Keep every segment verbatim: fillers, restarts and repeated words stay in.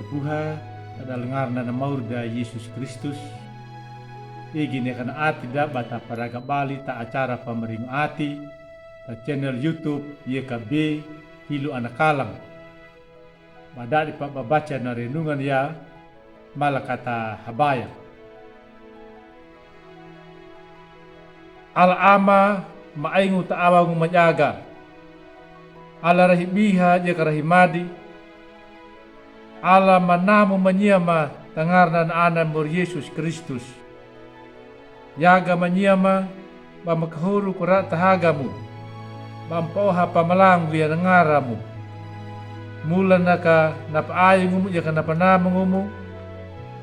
Buha, ta dalangar na mauri da Yesus Kristus. Igi ne kana ati da ba ta paraga bali ta acara pamaringu ati ta channel YouTube Y K B Hilu Anakalang. Ba dadi pa babaca na renungan ya, mala kata habaya. Ala ama, ma aingu ta awangu manyaga. Ala rahi biha yaka rahi madi. Ala manamu manyama ta ngarana na Anana mauri Yesus Kristus. Yaga manyama, ba makahoru kura ta hagamu, ba mpaoha pamalangu ya na ngaramu. Mula naka na paaingumu yaka na panamangumu,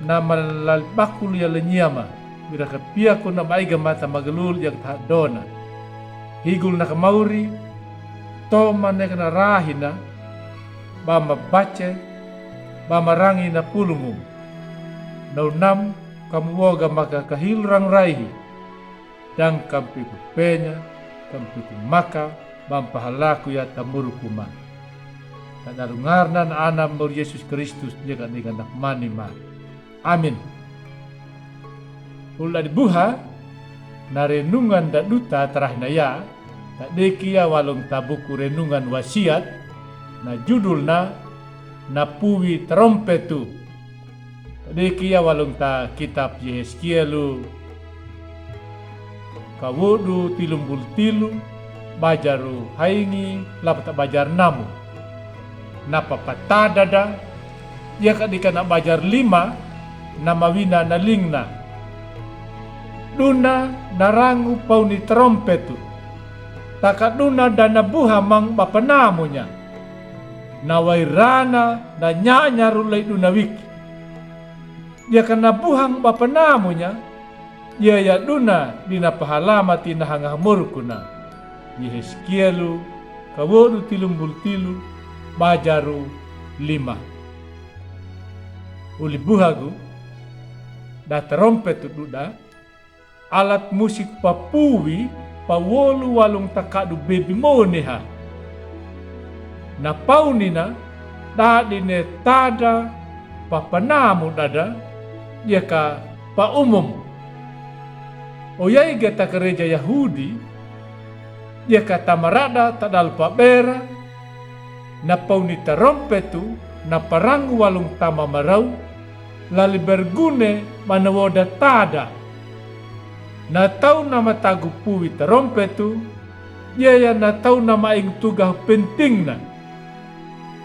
na malali bakulu ya la nyama, wira kapiaku na maiga mata magalul yaka ta dona. Higul naka mauri, toma neka na rahina, ba mabace, ba marangi na pulungumu. Na unam kamu woga maka kahilu rangu raihi. Dang kampiku penya, kampiku maka, ba mpahalaku ya ta murukuma. Ta dalangar na Anana mauri Yesus Kristus, yaka diga na mani ma. Amin. Ulu dadi buha, na renungan da duta tarahina ya, ta deki ya walung ta buku renungan Wasiat, na judulna, na puwi tarompetu. Ta deki ya walung ta kitab Yeheskielu. Kawodu tilumbul tilu, bajaru haingi, lapa ta bajar namu. Na papatada da, yaka dika na bajar lima, na mawina na lingna. Duna na rangu pauni tarompetu. Taka duna da na buha mang ba panamunya. Na wairana na nyanya rulai duna wiki. Yaka na buhang ba panamunya, iya ya duna dina pahalamati na hanga murukuna. Yeheskielu, kawodu tilumbul tilu, bajaru lima. Uli buhagu, da tarompetu duda, alat musik papuwi pawolu walung ta kadu bebi moneha. Na paunina, dadi ne tada, papanamu dada, yaka paumum. Oyai ga ta kareja Yahudi, yaka ta marada ta dalu pabera, na pauni tarompetu, na parangu walung ta mamarau, lali bergune ba na woda tada. Na tau na matagu puwi tarompetu, iya ya na tau na maingu tugahu pentingna.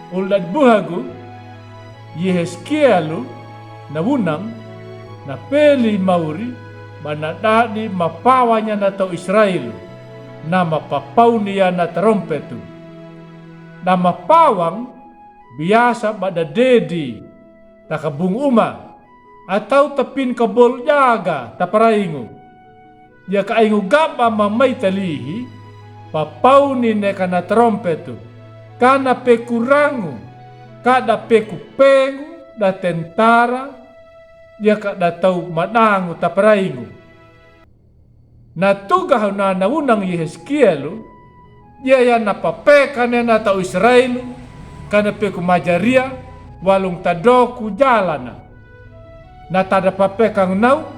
Ulu dadi buhagu, Yeheskielu, na wunang, na peli mauri, ba na dadi mapawanya na tau Israel, na mapapauni ya na tarompetu. Da mapawang, biasa ba da dedi, ta kabung uma, atau ta pin kabol jaga, ta paraingu. Yaka aingu gaba mamai talihi, papauni ne kana tarompetu, kana peku rangu, kada peku pengu, da tentara, yaka da tau madangu ta paraingu. Na tugahu na na wunang Yeheskielu, iya ya na papekane na tau Israel, kana peku majaria, walung ta doku jalana. Na tada papekang nau,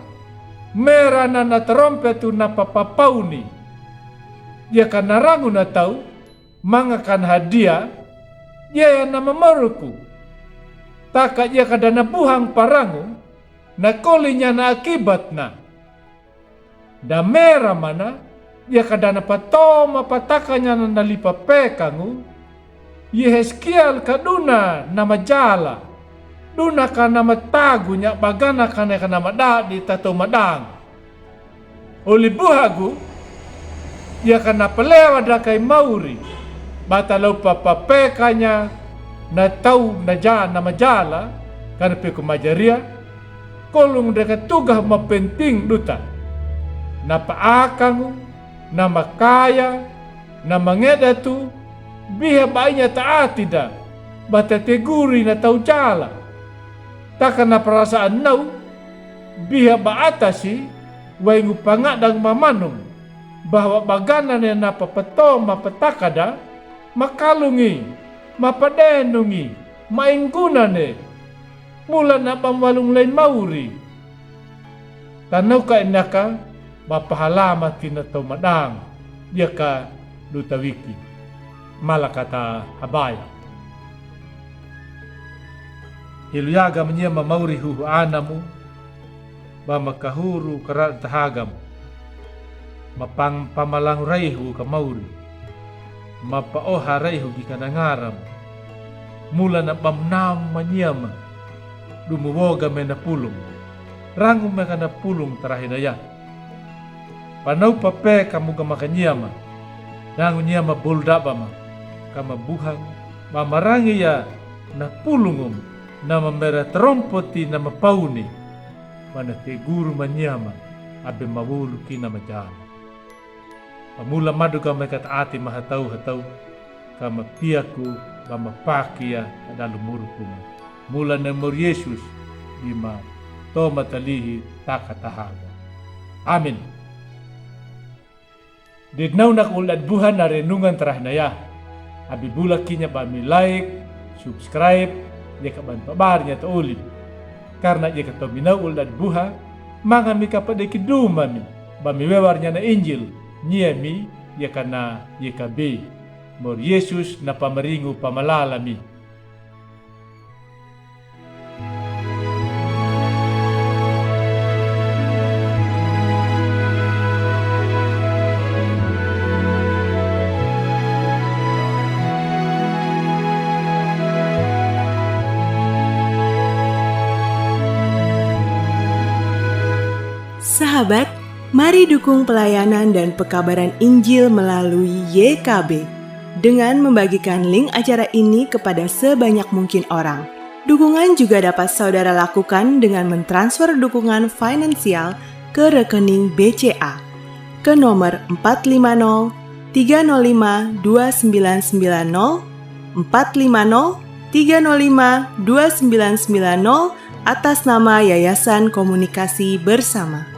merana na tarompetu na papapauni. Yaka na rangu na tau, manga kana hadiya, iya ya na mamaruku. Taka yaka da na buhang parangu, na kolinya na akibatna. Da mera mana, yaka da na patoma patakanya na lipa pekangu, Yeheskiel ka duna na majala, duna ka na matagunya bagana kana ka na madadi ta tau madangu. Uli buhagu, yaka na palewa da kai mauri, ba ta lau papapekanya, na tau na ja-, na majala, kana peku majaria, kolung deka tugahu mapenting duta. Na paakangu, na makaya, na mangedatu, biha ba inya ta ati da, ba ta teguri na tau jala. Taka na parasaan nau, biha ba atasi, waingu pangadang mamanung, bahwa bagana ne na papatoma patakada, makalungi, mapadenungi, maingunane, Mula na bam walung lay mauri. Tanau ka inaka ba pahala ma tina tau madang dia ka luta wiki. Mala kata habaya. Hiluyaga mania ma mauri huhu anamu ba ma kahuru karal tahagam. Ma pang pamalang raihu ka mauri. Ma paoha raihu gi kanangaram. Mula na bam nam mania ma dumu woga me na pulung. Rangu me ka na pulung tarahinaya. Panau pape kamu ga ma kania ma. Rangu nia ma bolu daba ma. Ka ma buhang ba ma rangi ya na pulungum na ma mera trompoti na ma pauni. Mana teguru mania ma abe ma wulu kina ma jana. Pamula madu ka me kata ati ma hatau hatau ka ma piaku ba ma pakia adalu muru kuma. Mula na mur Yesus di ma to ma talihi taka tahaga. Amin. Dednau nak uldat buha na renungan tarahinaya. Abi bula kinya ba mi like, subscribe, jeka ban pabar nya ta uli. Karna jeka to minau uldat buha, manga mi kapa deki duma mi ba mi wewar nya na Injil, nia mi jeka na jeka be. Mor Yesus na pamaringu pamalala mi. Sahabat, mari dukung pelayanan dan pekabaran Injil melalui Y K B dengan membagikan link acara ini kepada sebanyak mungkin orang. Dukungan juga dapat saudara lakukan dengan mentransfer dukungan finansial ke rekening B C A ke nomor empat lima nol tiga nol lima dua sembilan sembilan nol, empat lima nol tiga nol lima dua sembilan sembilan nol, atas nama Yayasan Komunikasi Bersama.